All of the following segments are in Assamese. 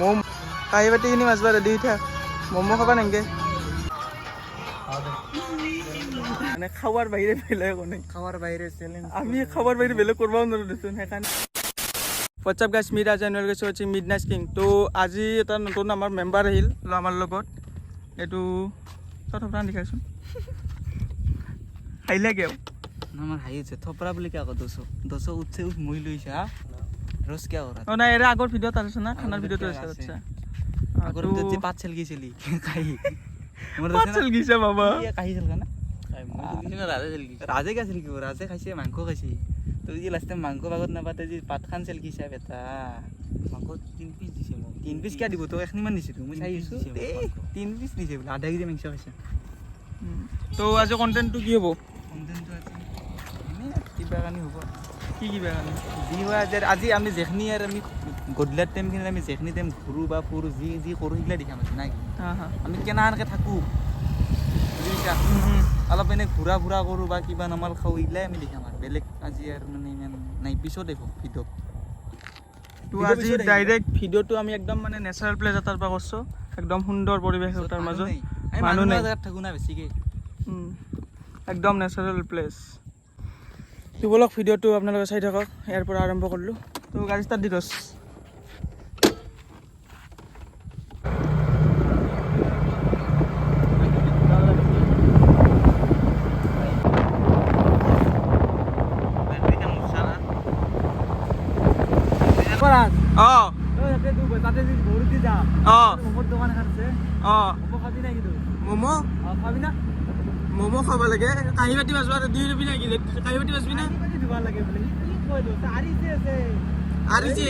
মম কাঁহী বাতিখিনি মাজবা ৰেডি হৈ থাক। ম'ম' খাবা নেকি? মানে খাৱাৰ বাহিৰে বেলেগ একো নাই। খাৱাৰ বাহিৰে চেলেঞ্জ। আমি খাৱাৰ বাহিৰে বেলেগ কৰবাও নোৱাৰো দেচোন, সেইকাৰণে। হোৱাটছআপ গাইছ, মিড আজি এনুৱেল গৈছোঁ হৈছে মিড নাইট কিং। তো আজি এটা নতুন আমাৰ মেম্বাৰ আহিল আমাৰ লগত। এইটো তই থপৰা দেখাচোন, হাঁহিলে কিয়? আমাৰ হাঁহি আছে। থপৰা বুলি কিয় কয়? দোষ দোষ উঠছে, উঠ মই লৈছা ৰস কিয় কৰা? অঁ নাই, এৰে আগৰ ভিডিঅ'ত আছে না, খানাৰ ভিডিঅ'টো আছে। আচ্ছা, আগৰ ভিডিঅ'ত যে পাত চেলকিছিলি খাই। পাত চেলকিছে বাবা। কাহি চেলকা না, ৰাজে কা চেলকিব? ৰাজে খাইছে, মাংস খাইছে। তো যি লাষ্ট টাইম মাংস ভাগত নাপাতে যি পাতখান চেলকিছা বেটা। মাংস 3 পিচ দিছে মোক। 3 পিচ কিয় দিব? তোক এখনিমান দিছে তো, মই চাই আছো। 3 পিচ দিছে বোলে, আধা কেজি মাংস খাইছে। তো আজি কণ্টেণ্টটো কি হ'ব? কণ্টেণ্টটো আজি এনেই কিবা কানি হ'ব। কি কিবা কানি? যি হয় আজি, আজি আমি যেখিনি আৰু আমি গধূলাৰ টাইমখিনি আমি যেখিনি টাইম ঘূৰোঁ বা ফুৰোঁ, যি যি কৰোঁ সেইগিলা দেখাম আজি, নাই কি? আমি কেনেহেনকৈ থাকোঁ, বুজি পাইছা? অলপ এনেই ঘূৰা ফুৰা কৰোঁ বা কিবা নৰ্মেল খাওঁ, এইগিলাই আমি দেখাম। আৰু বেলেগ আজি আৰু মানে ইমান নাই, পিছত আহিব ভিডিঅ'। তো আজি ডাইৰেক্ট ভিডিঅ'টো আমি একদম মানে নেচাৰেল প্লেচ এটাৰ পৰা কৰিছোঁ, একদম সুন্দৰ পৰিৱেশ এটাৰ মাজত। মানুহ নাই, জেগাত থাকোঁ না বেছিকৈ। একদম নেচাৰেল প্লেচ। তো ব'লক, ভিডিঅ'টো আপোনালোকে চাই থাকক। ইয়াৰ পৰা আৰম্ভ কৰিলোঁ। তো গাড়ী ষ্টাৰ্ট দি দছ। অঁ অঁ অঁ, ম'ম' খাব লাগে। কাঁহী বাতি বাজবা দুই ৰবি নেকি? কাঁহী বাতি বাজবি না? আৰিছে।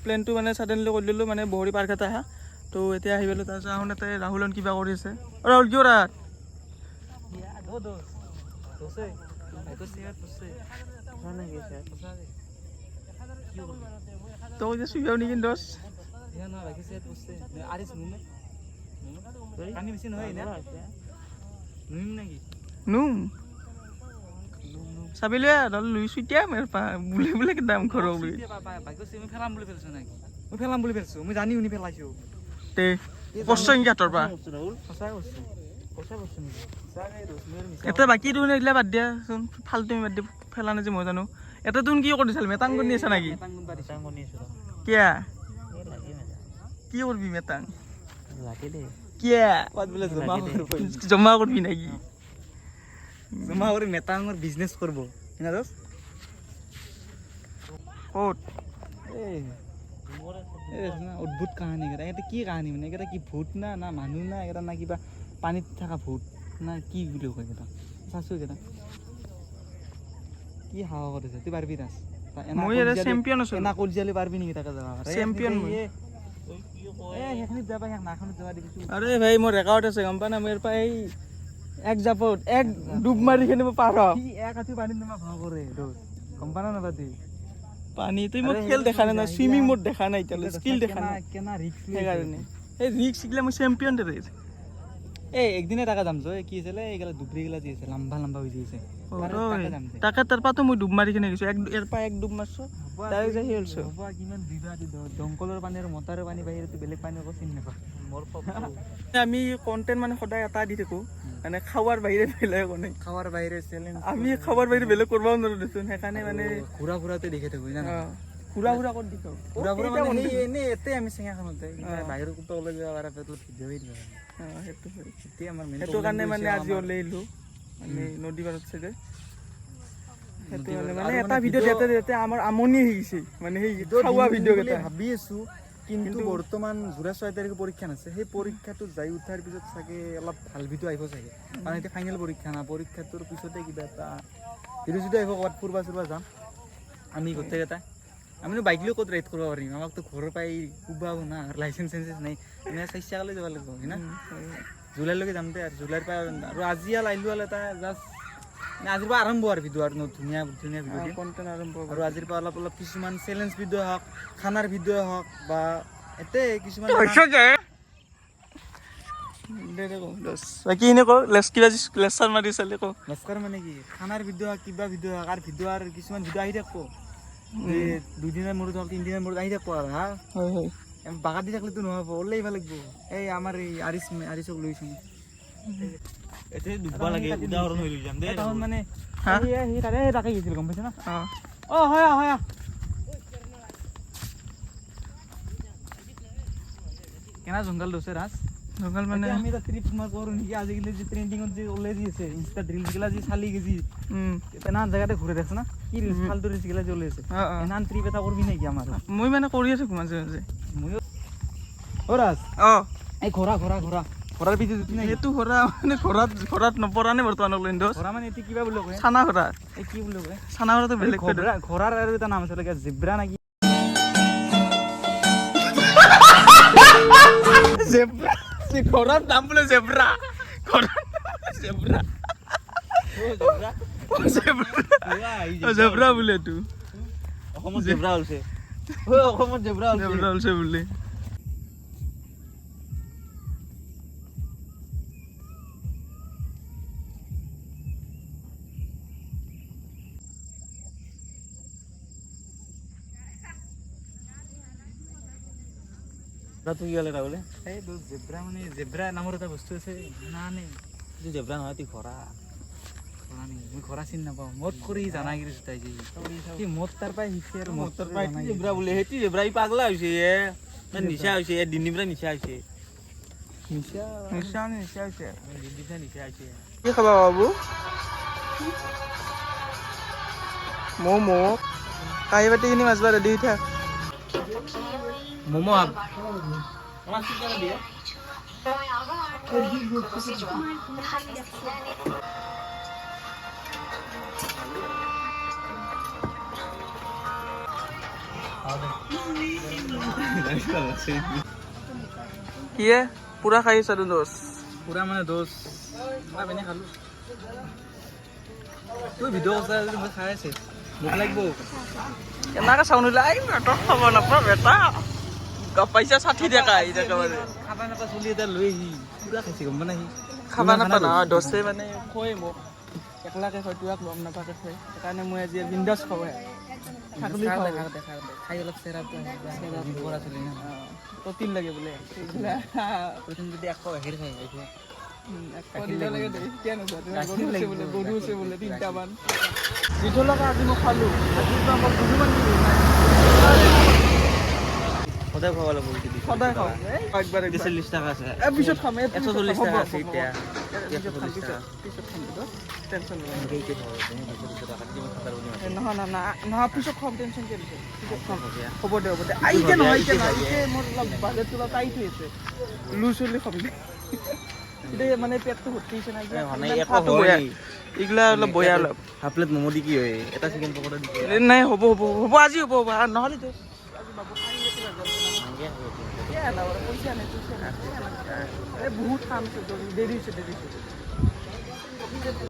প্লেনটো মানে ছাডেনলি কৰি দিলোঁ, মানে বহৰি পাৰ্ক এটা আহা। তো এতিয়া আহি পালোঁ। তাৰপিছত আহোঁ, তাতে ৰাহুলন কিবা কৰি আছে। অ ৰাহুল, কিয় ৰাত তই যে চুই নেকি দছ? নুম চাবিলে লুই চুইতিয়া বোলে বোলে দাম ঘৰ বুলি। মই ফেলাম বুলি ফেলছো, মই জানি শুনি পেলাইছো। তে পশ্চিম নেকি হাতৰ পৰা? এটা বাকী দেখোন, এইগিলা বাদ দিয়াচোন, ফাল্টু বাদ দি। ফেলা নাই যে মই জানো। এটা তোন কি কৰিছিল? মেটাং কৰি আছা নেকি? কিয়া, কি কৰবি মেটাং? কিয়া জমা কৰবি নেকি? জমা কৰি মেটাঙৰ বিজনেছ কৰিব না। ক'ত? অদ্ভুত কাহানী এইকেইটা। এইকেইটা কি কাহানী? মানে এইকেইটা কি ভূত না, না মানুহ না এইকেইটা, না কিবা পানীত থকা ভূত না কি বুলি কয় এইকেইটা? চাইছোঁ, এইকেইটা কি সাহস কৰিছে। তুই পাৰিবি দাস? মই ইয়াৰে চেম্পিয়ন আছো। এনা কলিজালে পাৰিবি নেকি তাকে যাব? চেম্পিয়ন মই। সেইখিনিত যাবা, নাখনত যাবা দেখিছোঁ। আৰে ভাই, মোৰ ৰেকৰ্ড আছে, গম পা না? মোৰ পৰা এই এক জাপত এক ডুব মাৰি কিনে মই পাৰ। এক আঁঠু পানীত নমা ভয় কৰে, গম পা না নাপা তুই? পানী তুই মোক খেল দেখা নাই না, চুইমিং মোড দেখা নাই এতিয়ালৈ, স্কিল দেখা নাই। কেনা ৰিক্স। সেইকাৰণে এই ৰিক্স শিকিলে মই চেম্পিয়ন দে। এই একদিনে টাকা দাম কি আছিলে, এইগিলা ডুবৰি গিলা যি আছে, লম্বা লম্বা হৈ আছে। তাকে তাৰ পৰাতো মই ডুব মাৰি কিনে গৈছো। এক ইয়াৰ পৰা এক ডুব মাৰছো, ডাইৰেক্ট যাই খেলছো। কিমান বিবাহ দমকলৰ পানী আৰু মটাৰৰ পানী বাহিৰে বেলেগ পানী একো চিনি নাপাওঁ। আমি কণ্টেণ্ট মানে সদায় এটা দি থাকো, মানে খাৱাৰ বাহিৰে বেলেগ একো নাই। খাৱাৰ বাহিৰে চেলেঞ্জ। আমি খাৱাৰ বাহিৰে বেলেগ কৰবাও নোৱাৰো দেচোন, সেইকাৰণে মানে ঘূৰা ঘূৰাতে দেখি থাকো না। ঘূৰা ঘূৰা ক'ত দি থাকো? ঘূৰা ঘূৰা মানে এনেই এতে আমি চেঙাখনতে, বাহিৰত ক'তো ওলাই যাব পাৰা ভিডিঅ' দিব। সেইটো হয়। এতিয়া আমাৰ সেইটো কাৰণে মানে আজি ওলাই আহিলো, মানে নদী পাৰত চাগে। সেইটো মানে এটা ভিডিঅ' দিয়াতে দিয়াতে আমাৰ আমনি হৈ গৈছে, মানে সেই খাৱা ভিডিঅ' কেইটা। ভাবি আছো, কিন্তু বৰ্তমান যোৰা 6 তাৰিখে পৰীক্ষা নাছে। সেই পৰীক্ষাটো যাই উঠাৰ পিছত চাগে অলপ ভাল ভিডিঅ' আহিব চাগে, কাৰণ এতিয়া ফাইনেল পৰীক্ষা না। পৰীক্ষাটোৰ পিছতে কিবা এটা ভিডিঅ' চিডিঅ' আহিব, ক'ৰবাত ফুৰবা চুৰবা যাম আমি গোটেইকেইটা। আমিনো বাইক লৈ ক'ত ৰাইড কৰিব পাৰিম? আমাকতো ঘৰৰ পৰাই কোবাব না। আৰু লাইচেঞ্চ চাইচেঞ্চ নাই, আমি চাৰিচাকালৈ যাব লাগিব, হয় না? জুলাইলৈকে যাম দে। আৰু জুলাইৰ পৰা আৰু আজি আৰু আহিলোঁ আৰু এটা জাষ্ট মানে আজিৰ পৰা আৰম্ভ আৰু ভিডিঅ' আৰু ধুনীয়া ধুনীয়া ভিডিঅ' কণ্টেণ্ট আৰম্ভ। আৰু আজিৰ পৰা অলপ অলপ কিছুমান চেলেঞ্জ ভিডিঅ' হওক, খানাৰ ভিডিঅ' হওক বা এতে কিছুমান দে দে কওঁ বাকী এনে কওঁ লেছ কিবা লেচাৰ মাৰি চালি কওঁ। নমস্কাৰ মানে কি খানাৰ ভিডিঅ' কিবা ভিডিঅ' আৰু ভিডিঅ' আৰু কিছুমান ভিডিঅ' আহি থাকিব, দুদিনৰ মূৰত হওক তিনিদিনৰ মূৰত আহি থাকিব আৰু। হা, হয় হয়, বাগান দি থাকিলেতো নহ'ব, ওলাই আহিব লাগিব। এই আমাৰ এই আৰিছ আৰিছক লৈছোঁ। মানে তাকে গৈছিল, গম পাইছে না? অঁ হয় হয়। কেনা জংঘল দছে ৰাজ। জংঘল মানে আমি এটা ট্ৰিপ মই কৰোঁ নেকি? আজিকালি যে ট্ৰেণ্ডিঙত যে ওলাই দি আছে ইনষ্টাত ৰিলছ গিলা যে চালি গেছি, তেনান জেগাতে ঘূৰে দেখছ না, কি ৰিলছ ফাল্টু ৰিলছ গিলা যে ওলাই আছে, এনান ট্ৰিপ এটা কৰবি নেকি আমাৰ? মই মানে কৰিয়ে থাকোঁ মাজে মাজে। ময়ো। অ' ৰাজ, এই ঘোঁৰা ঘোঁৰা ঘোঁৰা ঘোঁৰাৰ পিছে জুতি নাই। সেইটো ঘোঁৰা মানে ঘোঁৰাত ঘোঁৰাত নপৰা নে বৰ্তমানক লৈ? ঘোঁৰা মানে এইটো কিবা বুলি কয়, চানা ঘোঁৰা। এই কি বুলি কয়? চানা ঘোঁৰাটো বেলেগ। ঘোঁৰা ঘোঁৰাৰ আৰু এটা নাম আছে, জেব্ৰা নেকি? জেব্ৰা। ঘোঁৰাৰ নাম বোলে জেব্ৰা। ঘোঁৰাৰ জেব্ৰা, জেব্ৰা বোলে এইটো। অসমত জেব্ৰা ওলছে, অসমত জেব্ৰা। জেব্ৰা ওলছে বোলে। তুই গেলে বোলে এই জেব্ৰা মানে জেব্ৰা নামৰ এটা বস্তু আছে না? নে জেব্ৰা নহয়, তুই ঘোঁৰা। ঘোঁৰা নেকি? মই ঘোঁৰা চিনি নাপাওঁ। মদ কৰি জানা গিৰিছো তাই যে কি মদ তাৰ পৰাই শিকছে আৰু মদ তাৰ পৰাই জেব্ৰা বোলে। সেইটো জেব্ৰা, ই পাগলা হৈছে, এ নিচা হৈছে, এ দিন পৰা নিচা হৈছে। নিচা নিচা নিচা হৈছে, দিন নিচা হৈছে। কি খাবা বাবু? ম'ম'। কাঁহী বাতিখিনি মাজবা ৰেডি হৈ থাক। ম'ম'। কিয়ে পুৰা খাই আছা দোষ? পুৰা মানে দোষ অলপ এনে খালো। তুই ভিডিঅ' মই খাই আছে, মোক লাগিব। কেনেকৈ চাউণ্ড ওলাই বেটা, খাব নাপা বেটা, পইচা 60 টকা আহি একেবাৰে। খাবা নাপা চলি এটা লৈ আহি পুৰা খাইছে, গম পাই? খাবা নাপা নহয়, দছে মানে খোৱাই মোক একলাকে খয়, তোক গম নাপাকে খয়। সেইকাৰণে মই আজি বিন্দাছ খাব। খাই অলপ চেৰাটো কৰা চলি না, প্ৰটিন লাগে বোলে। প্ৰটিন যদি 1 গাখীৰ খাই। গৰু আছে বোলে তিনিটামান। যিটো লগা আজি মই খালো, আজিৰ পৰা মই দুদিনমান সদায় খুৱাব লাগিব। সদায় খাওঁ একবাৰ। 40 টকা আছে। পিছত খাম। 140 টকা আছে এতিয়া। পিছত খাম, টেনশ্যন নহয়। নহয় নহয়, পিছত খাম, টেনশ্যন কিয় দিছে? পিছত খাম, হ'ব দে, হ'ব দে। এতিয়া নহয়, এতিয়া নহয়, এতিয়া মোৰ অলপ বাজেটটো অলপ টাইট হৈ আছে। লুজ হ'লে খাম দে। এতিয়া মানে পেটটো ভৰ্তি হৈছে নাই, এইগিলা অলপ বয়া অলপ। হাফ প্লেট ম'ম' দি কি হয়? এটা চিকেন পকৰা দি নাই, হ'ব হ'ব হ'ব, আজি হ'ব হ'ব। নহ'লে বহুত কাম আছে, দেৰি হৈছে, দেৰি হৈছে।